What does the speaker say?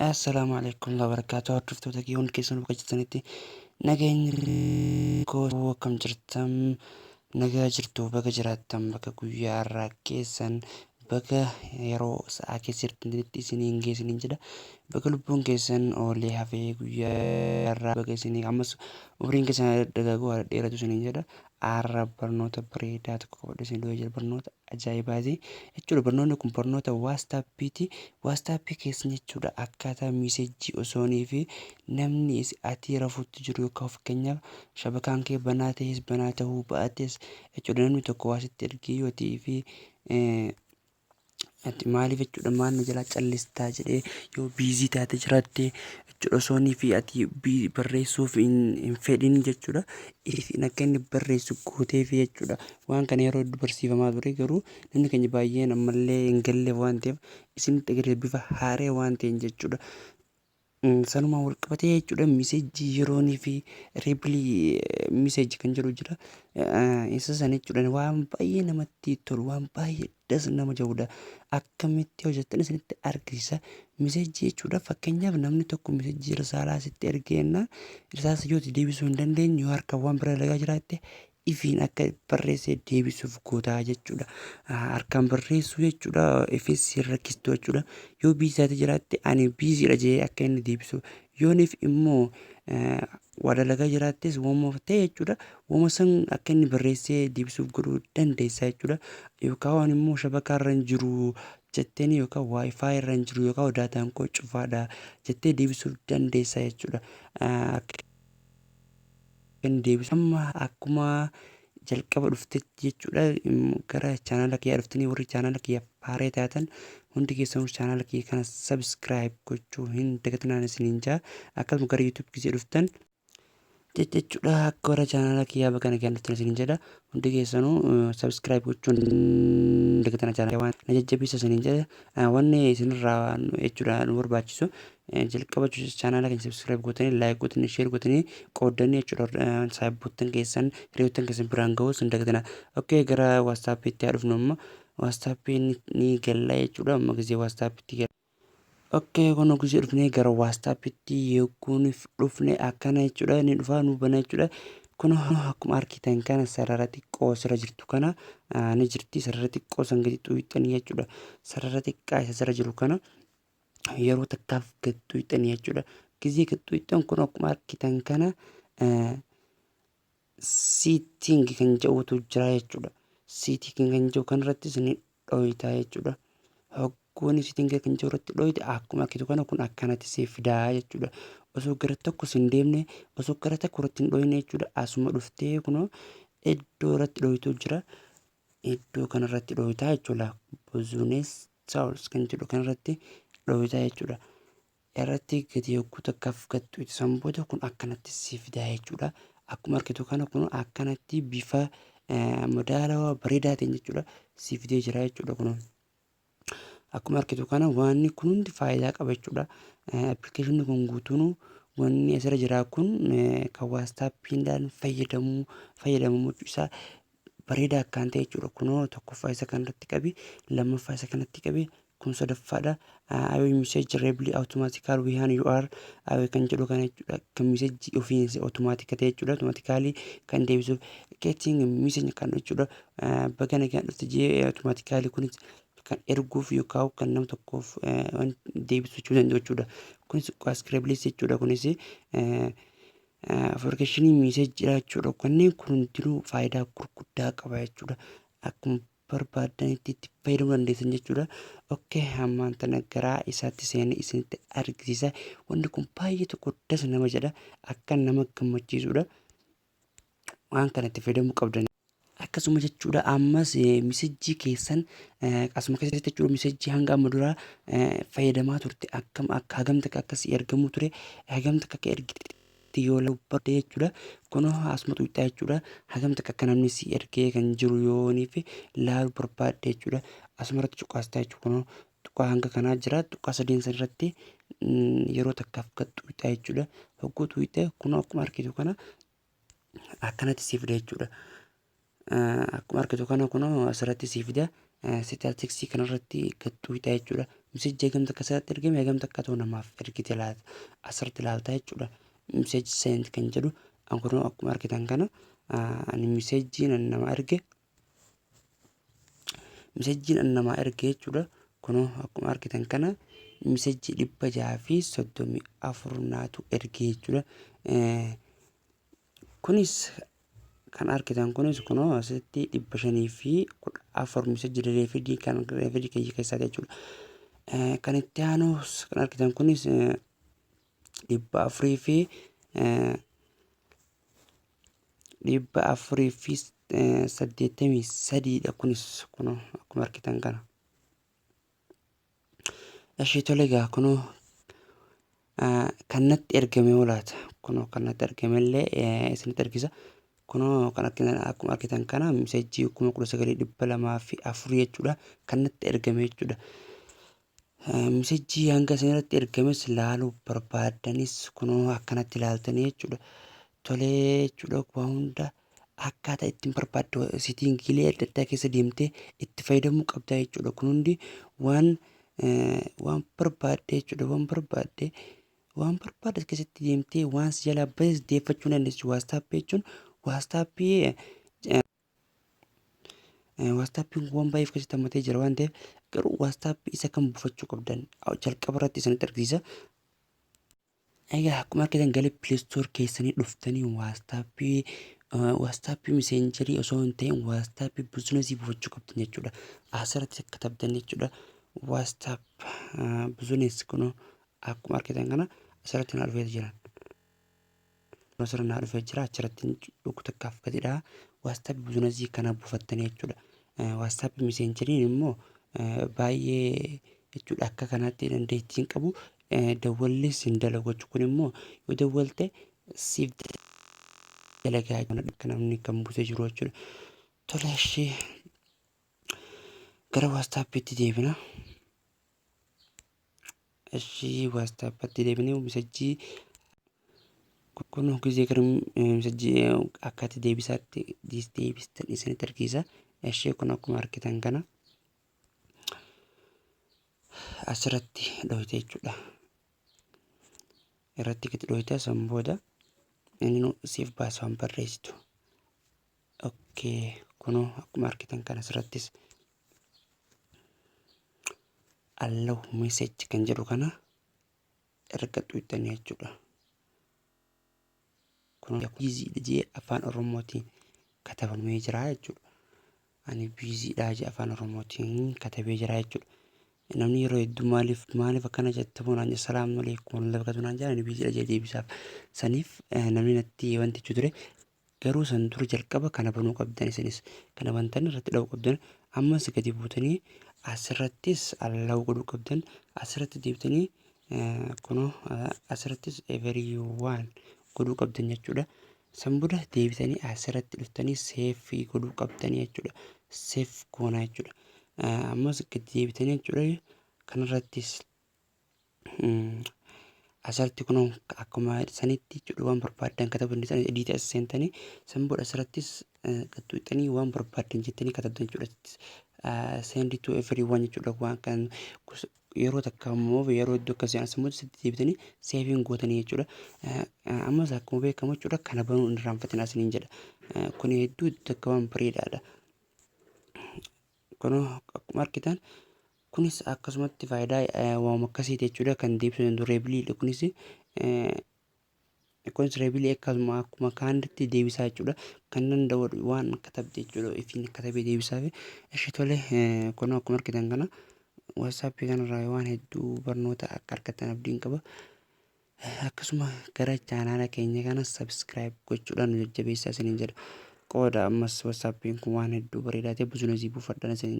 Assalaamu alaikum wabarakatuh. Hordoftoota kiyya hundi keessanuu bakka jirtanitti nageenyi koo akkam jirtan? Nagaa jirtu? Baga jiraattan. Bakka guyyaa har'aa keessan, baga yeroo sa'aa keessa jirtanitti isiniin geessiniin jedha. Baga lubbuun keessan oolee hafee guyyaa har'aa, baga isinii ammas umriin keessan dagaaguu haa dheeratu isiniin jedha. Har'a barnoota bareedaa tokko qabadhe isin dhufee jira. Barnoota ajaa'ibaati jechuudha. Barnoonni kun barnoota WhatsAppiiti. WhatsAppii keessan jechuudha, akkaataa message osoonii fi namni ati rafuutti jiru yookaan fakkeenyaaf shabakaan kee banaa ta'es, banaa ta'uu baates jechuudha, namni tokko waa sitti ergee yoo ta'ee fi ati maaliif jechuudha maal na jalaa callistaa jedhee yoo busy taate jiraatte jechuudha, osoonii fi ati barreessuuf hin fedhin jechuudha, isin akka inni barreessu gooteefi jechuudha. Waan kana yeroo hedduu barsiifamaa ture, garuu namni keenya baay'een ammallee hin galleef waan ta'eef isinitti agarsiisa bifa haaree waan ta'een jechuudha. Sanumaan wal qabatee jechuudha, message yeroonii fi reply message kan jedhu jira. Isa sana jechuudha, waan baay'ee namatti tolu, waan baay'ee das nama jedhudha. Akkamitti hojjettan isinitti argisiisa. Message jechuudha, fakkeenyaaf namni tokko message risaalaa sitti ergeenna, risaasa yoo deebisuu hin dandeenye, yoo harkaan waan bira dalagaa jiraatte, ifiin akka barreessee deebisuuf gootaa jechuudha. Harkaan barreessuu jechuudha ifis hin rakkistu jechuudha. Yoo busy taate jiraatte, ani busydha jedhee akka inni deebisu. Yooniif immoo waa dalagaa jiraattis, waanuma ta'e jechuudha. Waanuma san akka inni barreessee deebisuuf godhuu dandeessa jechuudha. Yookaan waan immoo shabakaa irra hin jiru jetteeni yookaan WiFi irra hin jiru yookaan daataan koo cufaadha jettee deebisuuf dandeessa jechuudha. Akka inni deebisu amma akkuma jalqaba dhuftetti jechuudha, gara chaanaala kiyyaa dhuftanii, warri chaanaala kiyyaaf haaree taatan hundi keessanuu chaanaala kiyya kana subscribe gochuu hin dagatinaan isiniin jaa. Akkasuma gara YouTube gisee dhuftan jechuudha, akka warra chaanaala kiyyaa bakka nagaan dhuftan isiniin jedha. Hundi keessanuu subscribe gochuu hin dagatinaa, chaanaala waan na jajjabeessa isiniin jedha. Wanni isinirraa jechuudha nu barbaachisu jalqaba chaanaala keenya subscribe gootanii, like gootanii, share gootanii, qooddanii jechuudha, saayibboottan keessan, hiriyoottan keessan biraan ga'uu hin dagatinaa. Okay, gara WhatsAppiitti haa dhufnu. Amma WhatsAppiin ni galla jechuudha. Amma gisee WhatsAppiitti galla. Okay, kun gisee dhufnee gara WhatsAppiitti yogguun dhufne akkana jechuudha, ni dhufa, nu bana jechuudha. Kun akkuma argitan kana sarara xiqqoo asirra jirtu kana ni jirti. Sarara xiqqoo san gadi xuuxxanii jechuudha. Sarara xiqqaa isa asirra jiru kana yeroo takkaaf gad xuuxxanii jechuudha. Gisee gad xuuxxan kun akkuma argitan kana setting kan jedhutu jira jechuudha. Setting kan jedhu kanarrattis ni dhoytaa jechuudha. Hogguun setting kan jedhu irratti dhoyte, akkuma argitu kana kun akkanatti siif fidaa jechuudha. Osoo gara tokko sin deemne, osoo gara tokko irratti hin dhoyne jechuudha. Asuma dhuftee kunoo iddoo irratti dhoytu jira. Iddoo kanarratti dhoytaa jechuudha. Business tools kan jedhu kanarratti dhoytaa jechuudha. Irratti gadi yogguu takkaaf gad xuqxe, booda kun akkanatti si fidaa jechuudha. Akkuma argitu kana kun akkanatti bifa madaalawaa bareedaa ta'een jechuudha si fidee jira jechuudha kun. Akkuma argitu kana wanni kun hundi faayidaa qaba jechuudha. Appilikeeshinni kun guutuun wanni asirra jira kun kan WhatsAppiidhaan fayyadamuu fayyadamamu isaa bareedaa akkaan ta'e jechuudha. Kunoo tokkoffaa isa kanarratti qabi, lammaffaa isa kanatti qabi, kun sadaffaadha. Away message reply automatically when you are away kan jedhu kana jechuudha. Kan message ofiin automatic ta'e jechuudha. Automatically kan deebisuuf getting message kan jechuudha. Baga nagaan dhufte jee automatically kunis kan erguuf yookaan kan nama tokkoof deebisu jechuu danda'u jechuudha. Kunis scribbles jechuudha. Kunis forgeeshinii message jechuudha. Kanneen kun hundinuu faayidaa gurguddaa qaba jechuudha. Akkuma barbaadanitti itti fayyadamuu dandeessan jechuudha. Okay, ammaan tana garaa isaatti seenee isinitti argisiisa. Wanni kun baay'ee tokko das nama jedha. Akka nama gammachiisudha. Waan kana itti fayyadamuu qabdan. Akkasuma jechuudha, ammas message keessan asuma keessatti jechuudha, message hanga amma duraa fayyadamaa turte, akkam akka hagam takka akkasii ergamuu ture, hagam takka akka ergite yoo barbaadde jechuudha. Kunoo asuma xuuxxaa jechuudha. Hagam takka akka namni si ergee kan jiru yoonii fi laaluu barbaadde jechuudha. Asuma irratti cuqaastaa jechuudha. Kunoo tuqaa hanga kanaa jira. Tuqaa sadeen san irratti yeroo takkaaf gad xuuxxaa jechuudha. Hogguu xuuxxee kunoo akkuma argitu kana akkanatti si fida jechuudha. Akkuma argitu kana kunoo asirratti si fida. Statistics kanarratti gad xuuxaa jechuudha. Message hagam takka asirratti ergame, hagam takka ta'u namaaf ergite laata, asirratti ilaalta jechuudha. Message sent kan jedhu kun akkuma argitan kana ani messageiin ani nama erge, messageiin ani namaa erge jechuudha. Kunoo akkuma argitan kana message 634 naatu erge jechuudha. Kunis kan argitan kunis kunoo asitti 514 message received kan received kiyya keessaati jechuudha. Kan itti aanus kan argitan kunis 483dha, kunis kunoo akkuma argitan kana. Ishii tole egaa, kunoo kan natti ergame hoo laata? Kunoo kan natti ergame illee isinitti argisa. Kunoo kan argitan, akkuma argitan kana message 19,204 jechuudha kan natti ergame jechuudha. Message hanga isinirratti ergames laaluu barbaaddanis kunoo akkanatti ilaaltanii jechuudha. Tolee jechuudha, waa hunda akkaataa ittiin barbaaddu settingiilee adda addaa keessa deemtee itti fayyadamuu qabda jechuudha. Kun hundi waan barbaadde jechuudha. Waan barbaadde keessatti deemtee waan si jalaa bades deeffachuu dandeessu. WhatsAppii jechuun WhatsAppiin waan baay'ee of keessatti hammatee jira waan ta'eef, garuu WhatsAppii isa kam buufachuu qabdan jalqaba irratti isinitti argisiisa. Egaa akkuma argitan gara Play Store keessanii dhuftanii WhatsAppii Messengerii osoo hin ta'in WhatsAppii Businessii buufachuu qabdan jechuudha. Asirratti katabdan jechuudha. WhatsApp Business kunoo akkuma argitan kana asirratti naa dhufee jira. Asirra naa dhufee jira, achirratti dhukku takkaaf gadidha. WhatsApp Businessii kana buufattanii jechuudha. WhatsApp Messengeriin immoo baay'ee jechuudha, akka kanatti dandeettii hin qabu. Dawwallis hin dalagu jechuudha. Kun immoo yoo dawwalte siif dalagaa, akka namni kan buusee jiru jechuudha. Tole, ishee gara WhatsAppiitti deebina. Ishii WhatsAppatti deebinee message kun gisee gara message akkatti deebisaatti deebistan isinitti argisiisa. Ishee kun akkuma argitan kana asirratti dhohite jechuudha. Irratti gadi dhohite, san booda inni siif baasa waan barreessitu. Okay, kunoo akkuma argitan kana asirrattis allow message kan jedhu kana erga xuuxxanii jechuudha. Kun busydha jee afaan Oromootiin katabamee jira jechuudha. Ani busydha jee afaan Oromootiin katabee jira jechuudha. Namni yeroo hedduu maaliif maaliif akkana jette naan jedha, salaamu alaikum warahmatullahi wabarakatuh naan jedha, ani busydha jee deebisaaf. Saniif namni natti wanti jechuu ture, garuu san dura jalqaba kana banuu qabdan, isinis kana bantan irratti dha'uu qabdan, ammas gadi buutanii asirrattis allow godhuu qabdan, asirratti deebitanii kunoo asirrattis everyone godhuu qabdan jechuudha. San booda deebitanii asirratti dhuftanii save godhuu qabdanii jechuudha. Save goonaa jechuudha. Ammas gadi deebitanii jechuudha, kanarrattis asirratti kunoo akkuma sanitti jechuudha, waan barbaaddan katabuu dandeessan, edit as seentanii, san booda asirrattis qaxxuuxxanii waan barbaaddan jettanii katabdan jechuudha. Send to everyone jechuudha, waan kan yeroo takka immoo yeroo iddoo akkasii asumatti sitti deebitanii saveiin gootanii jechuudha. Ammas akkuma beekamu jechuudha, kana banuu hin irraanfatinaa isiniin jedha. Kun hedduu takka waan bareedaadha. Kunoo akkuma argitan kunis akkasumatti faayidaa waanuma akkasiiti jechuudha, kan deebisuu danda'u replydha kunis. Kunis reply akkasuma akkuma kaanitti deebisaa jechuudha. Kan danda'u waan katabde jechuudha, ifiin katabee deebisaa fi ishee. Tole, kun akkuma argitan kana WhatsAppii kanarraa waan hedduu barnoota akka argattan abdiin qaba. Akkasuma gara channela keenya kana subscribe gochuudhaan nu jajjabeessaa isiniin jedha. Qooda ammas WhatsAppiin kun waan hedduu bareedaa ta'e businessii buufadhaan isiniin.